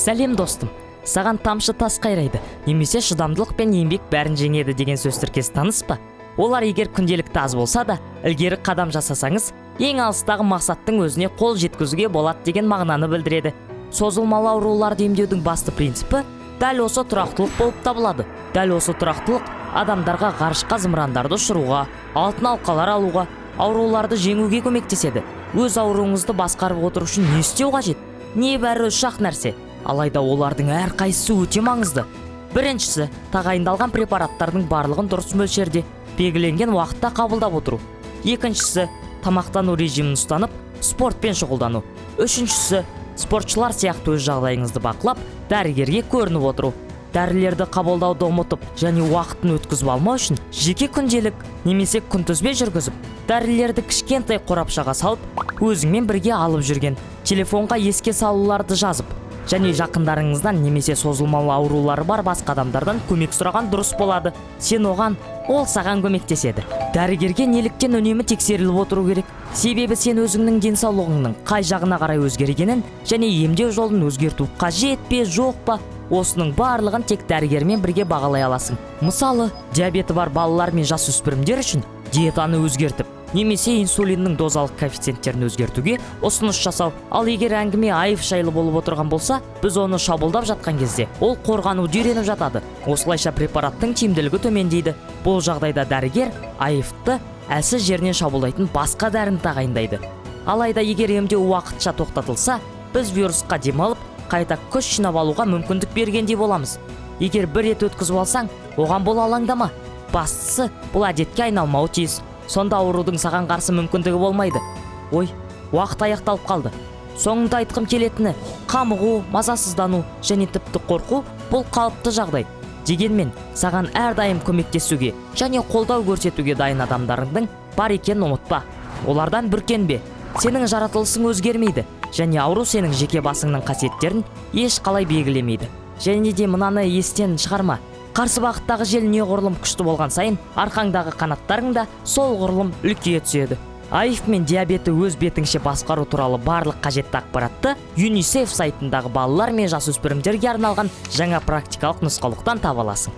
Сәлем, достым! Саған «Тамшы тас қайрайды» немесе «Шыдамдылық пен еңбек бәрін жеңеді» деген сөз тіркесі таныс па? Олар егер күнделікті аз болса да ілгері қадам жасасаңыз, ең алыстағы мақсаттың өзіне қол жеткізуге болады деген мағынаны білдіреді. Созылмалы ауруларды емдеудің басты принципі дәл осы тұрақтылық болып табылады. Дәл осы тұрақтылық адамдарға ғарышқа зымырандарды ұшыруға, алтын алқалар алуға, ауруларды жеңуге көмектеседі. Өз ауруыңызды басқарып отыру үшін не істеу қажет? Небәрі үш-ақ нәрсе, алайда олардың әрқайсысы өте маңызды. Біріншісі – тағайындалған препараттардың барлығын дұрыс мөлшерде, белгіленген уақытта қабылдап отыру. Екіншісі – тамақтану режимін ұстанып, спортпен шұғылдану. Үшіншісі – спортшылар сияқты өз жағдайыңызды бақылап, дәрігерге көрініп отыру. Дәрілерді қабылдауды ұмытып және уақытын өткізіп алмау үшін жеке күнделік немесе күнтізбе жүргізіп, дәрілерді кішкентай қорапшаға салып, өзіңмен бірге алып жүрген, телефонға еске салуларды жазып және жақындарыңыздан немесе созылмалы аурулары бар басқа адамдардан көмек сұраған дұрыс болады. Сен оған, ол саған көмектеседі. Дәрігерге неліктен үнемі тексеріліп отыру керек? Себебі сен өзіңнің денсаулығыңның қай жағына қарай өзгергенін және емдеу жолын өзгерту қажет пе, жоқ па, осының барлығын тек дәрігермен бірге бағалай аласың. Мысалы, диабеті бар балалар мен жасөспірімдер үшін диетаны өзгертіп немесе инсулиннің дозалық коэффициенттерін өзгертуге ұсыныс жасау. Ал егер әңгіме АИВ жайлы болып отырған болса, біз оны шабуылдап жатқан кезде ол қорғануды үйреніп жатады. Осылайша препараттың тиімділігі төмендейді. Бұл жағдайда дәрігер АИВ-ты әлсіз жерінен шабуылдайтын басқа дәріні тағайындайды. Алайда егер емдеу уақытша тоқтатылса, біз вирусқа демалып, қайта күш жинап алуға мүмкіндік бергендей боламыз. Егер бір рет өткізіп алсаң, оған бола алаңдама. Бастысы, бұл әдетке айналмауы тиіс. Сонда аурудың саған қарсы мүмкіндігі болмайды. Ой, уақыт аяқталып қалды. Соңында айтқым келетіні: қамығу, мазасыздану және тіпті қорқу – бұл қалыпты жағдай. Дегенмен саған әрдайым көмектесуге және қолдау көрсетуге дайын адамдарыңдың бар екенін ұмытпа. Олардан бүркенбе. Сенің жаратылысың өзгермейді және ауру сенің жеке басыңның қасиеттерін еш қалай белгілемейді. Және де мынаны естен шығарма: қарсы бағыттағы жел неғұрлым күшті болған сайын, арқаңдағы қанаттарың да сол ғұрлым үлкейе түседі. АИВ мен диабетті өз бетіңше басқару туралы барлық қажетті ақпаратты ЮНИСЕФ сайтындағы балалар мен жасөспірімдерге арналған жаңа практикалық нұсқаулықтан таба аласың.